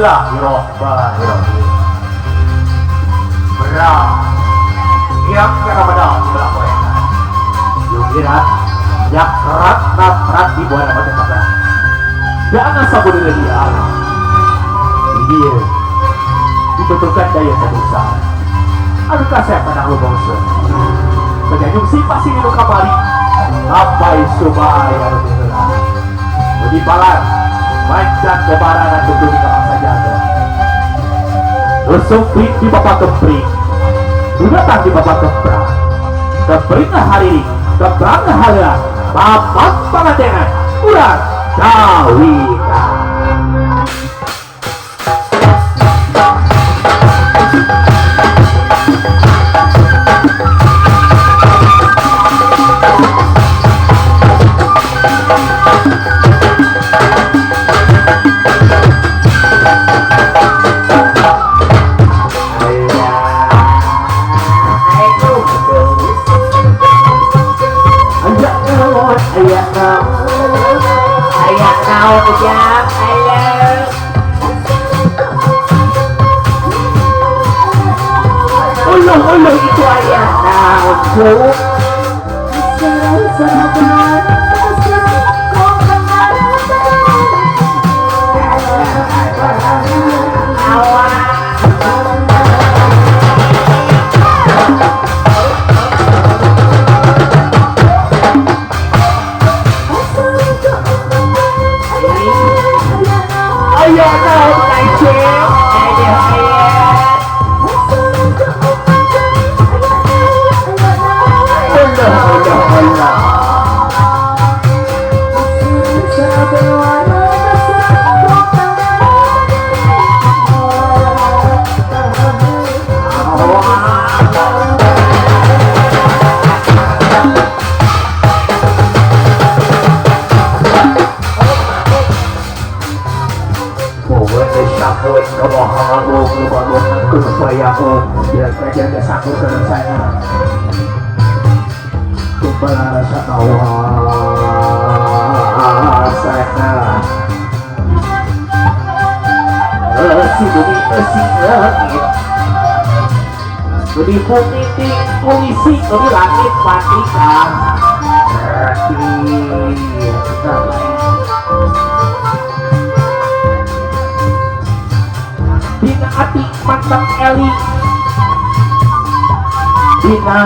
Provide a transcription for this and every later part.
Bismillahirrahmanirrahim. Berat yang Ramadan di belah korekan. Yukirat yakrat naprat di buah nama tetangga. Jangan sabu diri dia. Ini ditentukan daya terbesar. Anu kasih pandang lu bangsa. Penyanyi sifat sini lu kamari. Sampai supaya lebih heula. Budi balar mancan kebaran dan tentu di kamar saja. Sumping di bapak kepring, datang di bapak keprak, kepring hari ini, keprak hari bapak pangatengan, kurang kawita. Ulu itu ayah naon. Ayah naon kaicil. Di bumi polisi di langit patikan dina ati mantap eli dina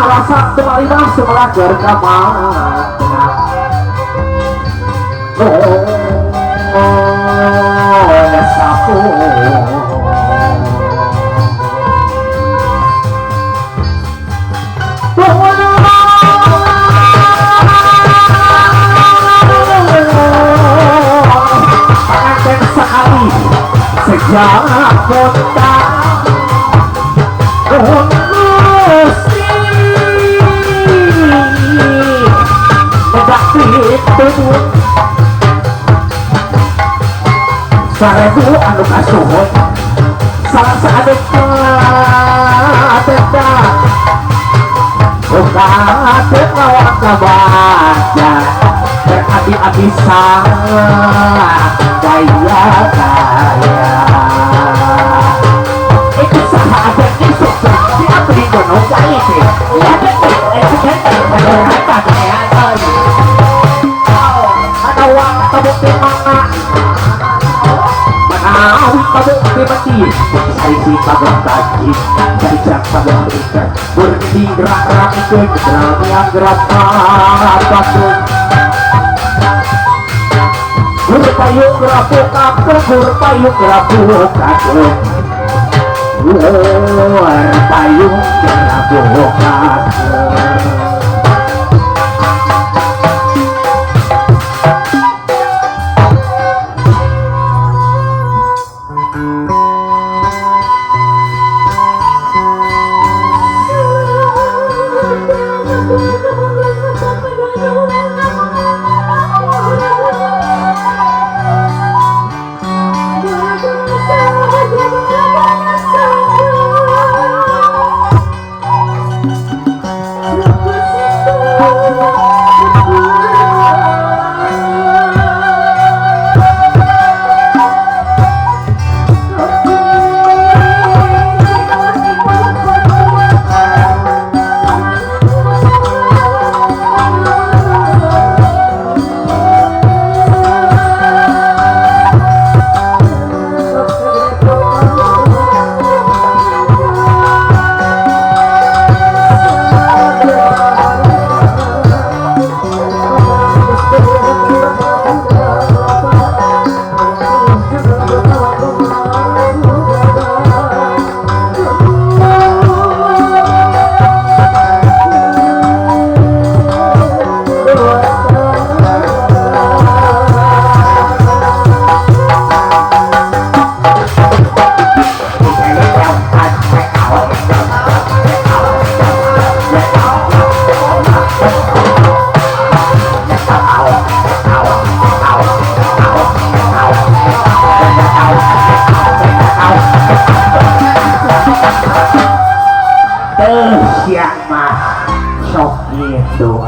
rasa temalima semelajar kamar oh sapu. Sejak kota Gusti Bakti tubuh sarebu anu kasuhun salah saadu pateta buka teu kabaca berapi-api sang daya kaya itu sahaja isuk di abdi gunung kali itu ada ada waktu bukti mana manawi kabukti mati saisi pagong kaji jajak pagong berikan berhenti gerak-gerak itu gerak gerak patung gurpayung gerapuka gurpayung gerapuka gurpayung gerapuka. Thank you.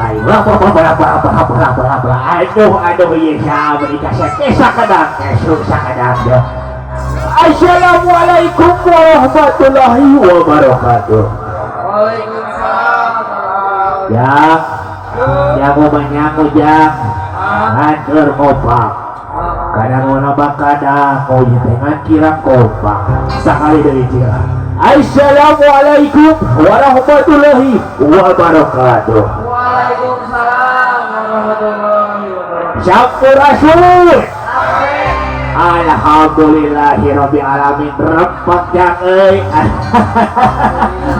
aing. Bla bla bla bla bla bla bla bla. Aduh aduh ieu saha dikasih sakadang esuk sakadang ya. Assalamualaikum warahmatullahi wabarakatuh. Waalaikumsalam. Ya, jago banyak ujang, hancur kompak. Kadang mau nambah kadang mau jenengan kira kompak. Sekali dari dia. Assalamualaikum warahmatullahi wabarakatuh. Waalaikumsalam warahmatullahi wabarakatuh. Sampurasun. Alhamdulillahirabbil alamin. Rempet jang euy.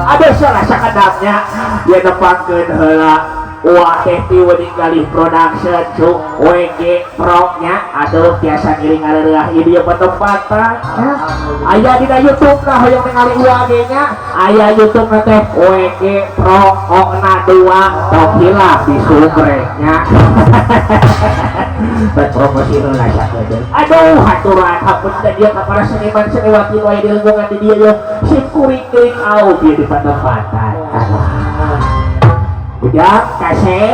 Aduh salah sakedapnya dia nepangkeun heula Wah teh ti wening galih production cuk WG Pro nya aduh biasa ngiring ngareureah ieu dieu petempatan aya dina YouTube lah hoyong ningali UAG nya aya YouTube na teh WG Pro O-na 2 tong hilap di subrek nya berpromosi heula sakedeung aduh haturan hapunten dia ka para seniman seniwati wae di lingkungan di dieu yeuh sim kuring geuring aub ieu di patempatan. Ujang kasep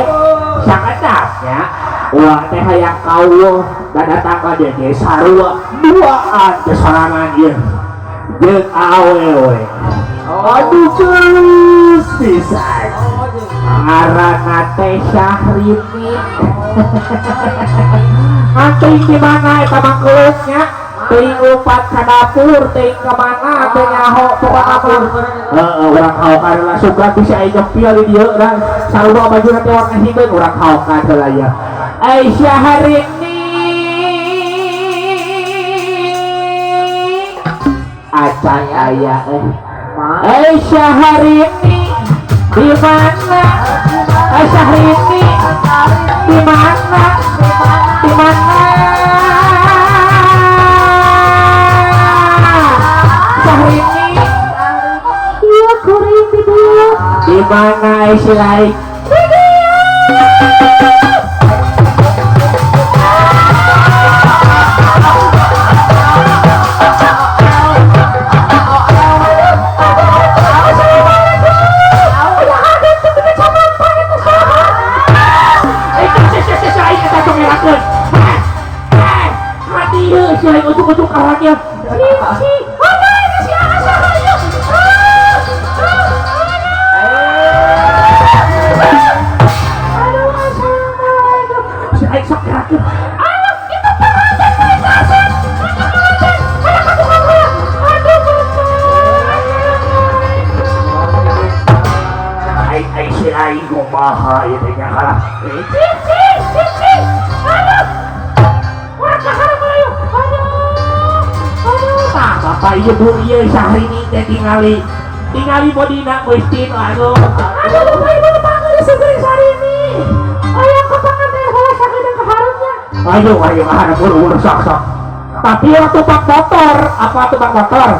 sakedapnya ulah teh hayang kawuh da datang ka dieu ge sarua duaan teh sorangan ieu jeung awewe. Aduh geus pisan. Ngaranna teh Syahrini. Anting di mana eta mangkeuleuh nya? Teuing lompat ka dapur, teuing ka mana teu nyaho pokona mah. Heeh, urang haokan lah sugan bisa aya nyempil di dieu urang sarua bajuna teh warna hideung urang haokan heula ya. Aisyah Harini acan aya euy. Aisyah Harini di mana? Aisyah Harini di mana? Di mana? Syahrini iya kuring di dieu. Di mana si lain? Di dieu. Ujung-ujung kawannya. Si aing sok gerakeun. Ayo kita pengajian pengajian. Ada katungan heula. Aduh bapak. Aing aing si aing kumaha ieu teh nya kalah. Cici cici. Aduh. Urang ka hareup ayo. Aduh. Aduh. Tah bapak ieu bu ieu Syahrini teh tingali. Tingali bodina Gusti aduh. Aduh bapak ibu panggil segera Syahrini. Aya kapangan teh heula sakedeung ka hareupnya. Ayo ayo ka hareup buru-buru sok sok. Tapi orang tukang motor, apa tukang motor?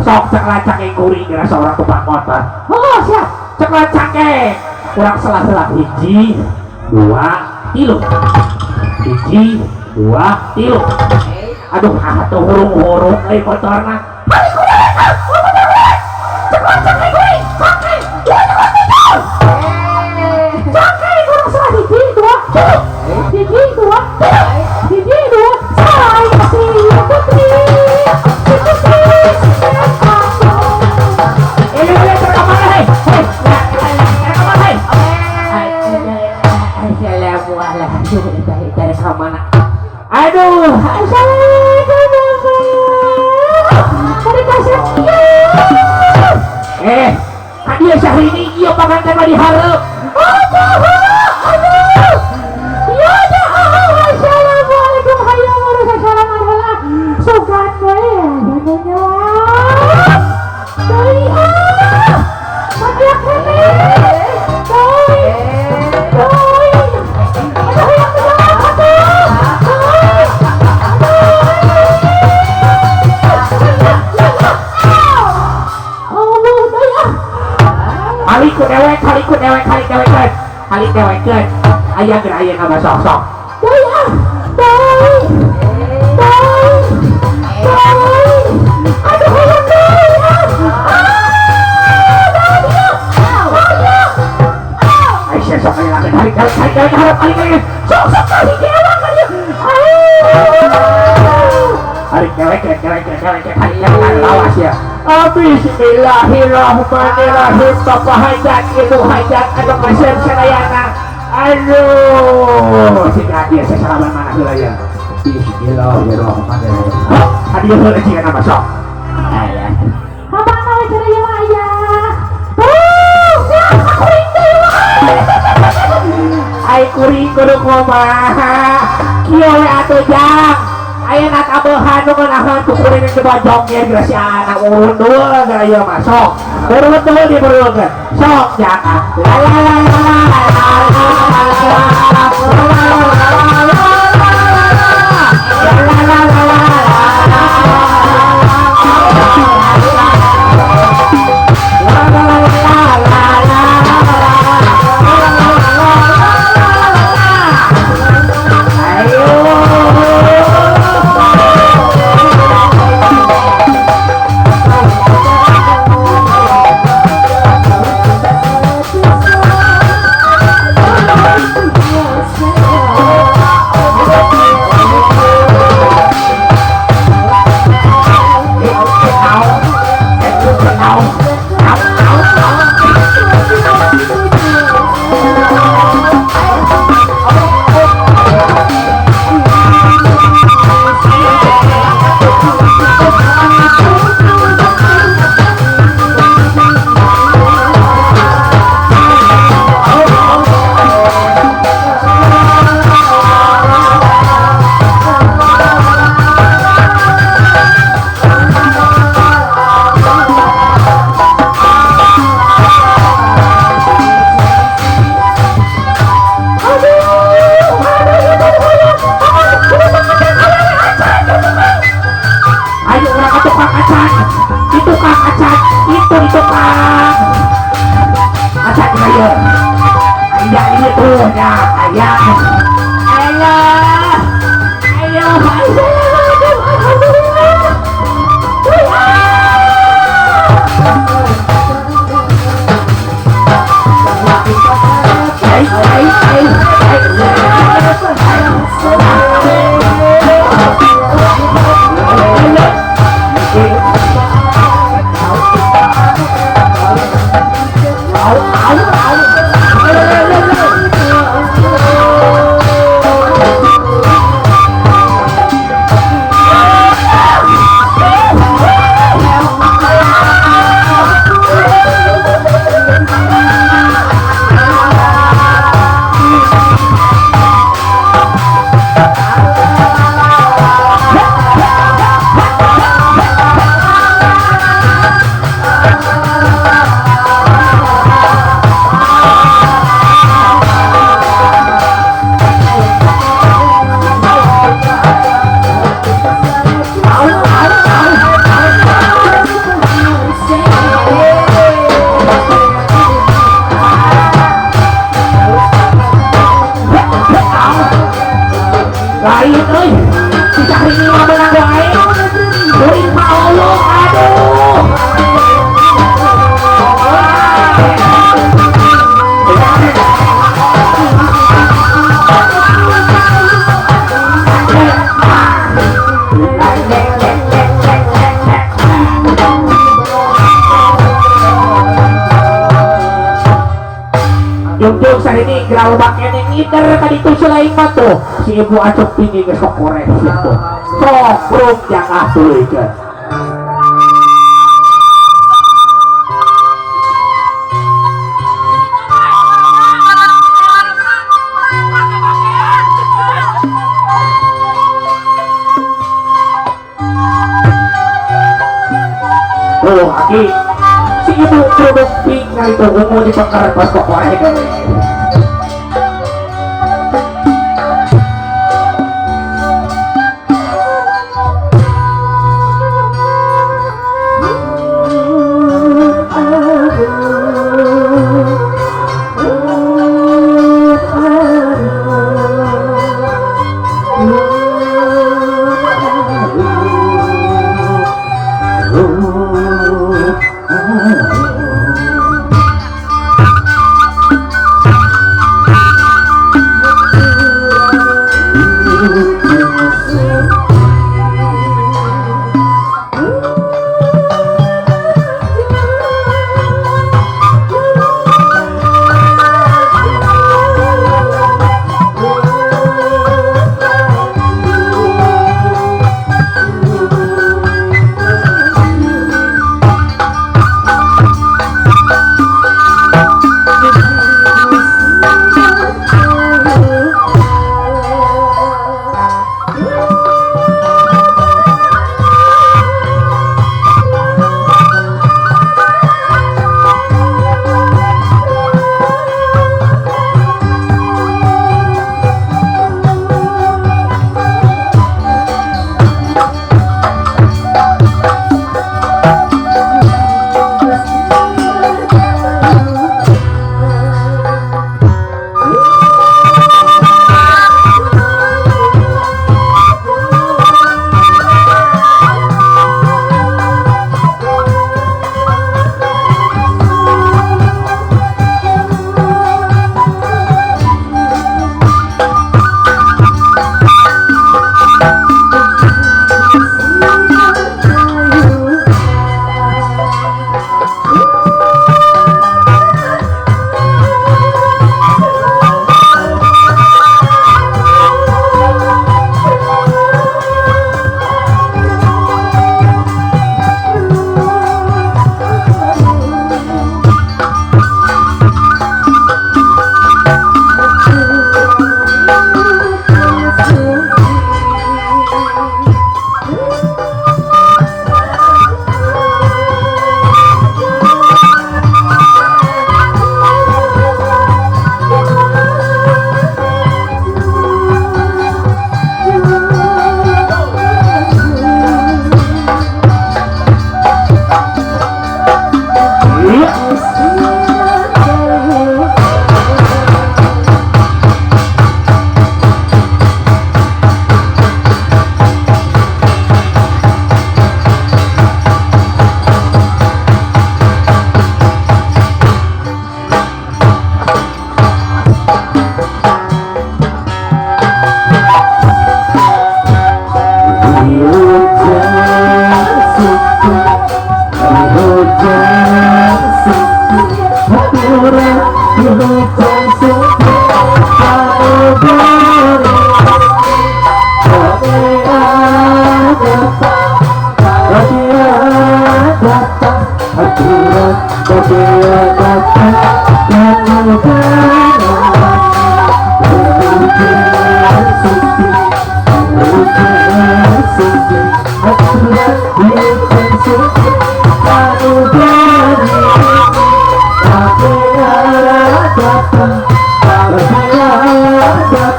Sok cek lacake kuring kira seorang tukang motor. Oh siap, cek lacake. Kurang salah-salah 1, 2, 3. 1, 2, 3. Aduh, ah tuh hurung-hurung euy motorna. Balik ku dewek, ah, motor dewek. Cek lacake kuring, cake. 2, 2, 3. Cake kurang salah 1, 2, 3. 1, 2, 3. 1, 2, saya si putri. Si putri, si aku. Ini boleh terkamar, hei. Hei, terkamar, hei. Assalamualaikum. Dari mana? Aduh, assalamualaikum bapak. Dari kasih. Hadiah Syahrini ieu panganten mah dihareup. Aduh, aduh. Ya ya, assalamualaikum hayang urus salaman heula. Sugan we nya. Deui ah. Matiak keneh. Deui. Deui. Aduh hayang teu atuh. Haliku dewek, haliku dewek, halik dewekeun. Halik dewekeun. Aya geura aya nama sok-sok. Deui ah. Deui. Deui. Deui. Aduh hayang deui ah. Ah, deui. Aisyah sok aya lagi halik Cari harap kali kali. Sok sok kali kewek kali. Hari kewek kewek kewek kewek lawas ya. Bismillahirrahmanirrahim. Bapak hajat, ibu hajat, atau kasir sadayana. Aduh, si dia sesalaman mana heula ya. Bismillahirrahmanirrahim. Hadiah heula jika nama sok. Aya. Apa we cenah ieu mah aya. Tuh, ya kuring teh mah. Ai kuring kudu kumaha. Kieu we atuh jang. Ayeuna kabehan nu ngeunaheun ku kuring coba jongger geus si anak urun deui gara ieu mah sok. Urun deui diperlukeun. Sok jang. La la la la la la Si ibu acuk tinggi ke sok korek situ. Sok bruk yang atulikeun. Tuh aki si ibu kerudung pink itu ungu di pengker pas kok korek.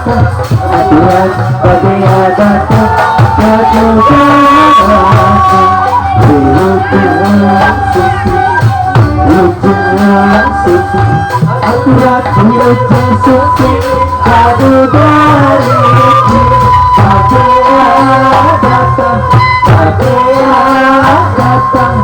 datang, aturan bade datang, kadu datang. Wilujeng sumping, aturan wilujeng sumping, kadu datang, bade datang, bade datang.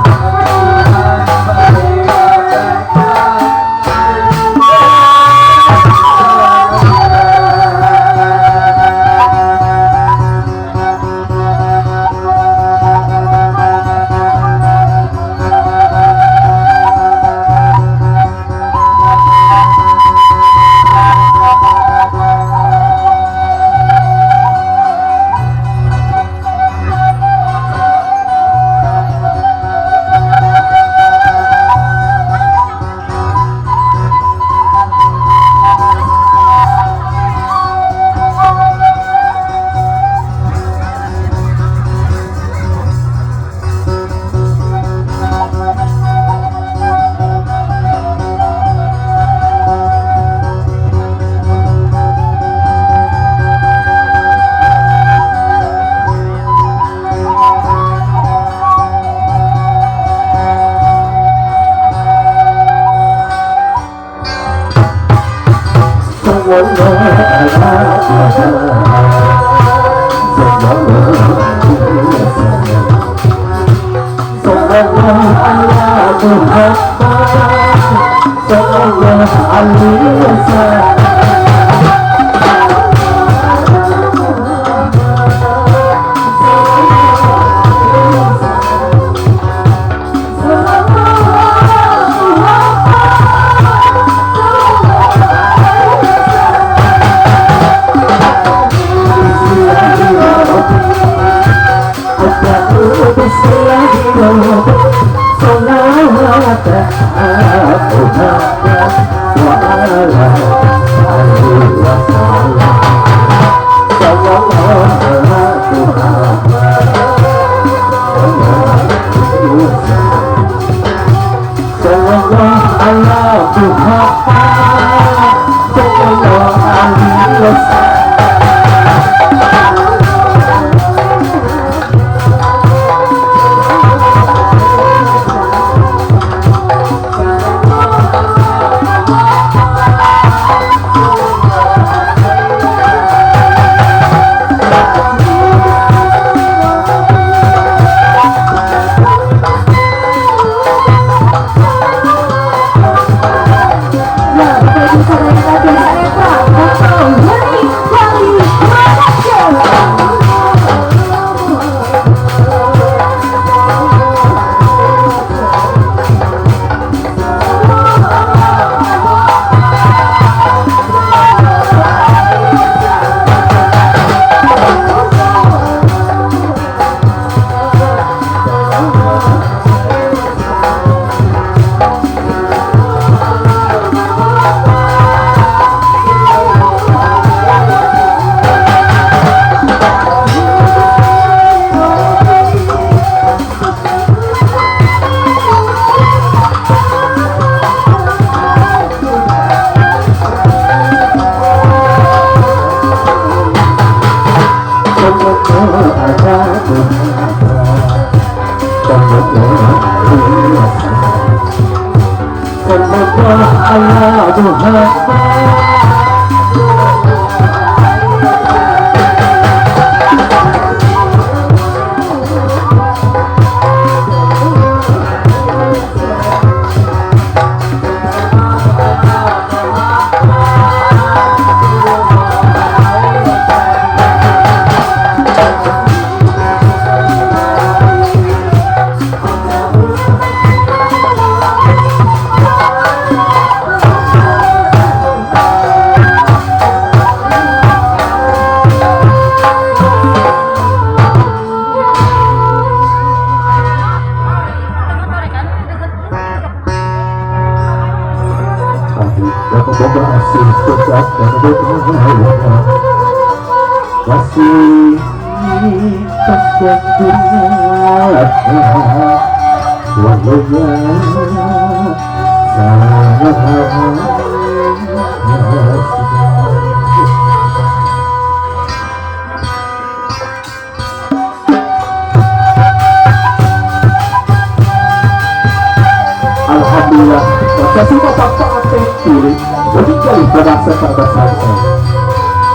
Sasuma pagpaate piling meninggali perbasa-perbasa.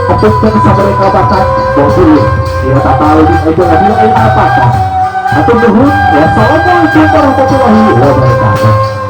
Atungkan sa mereka batat, bobili. Ia tak tahu di aja lagi ay napata. Atau nuhun, wassalamualaikum warahmatullahi wabarakatuh.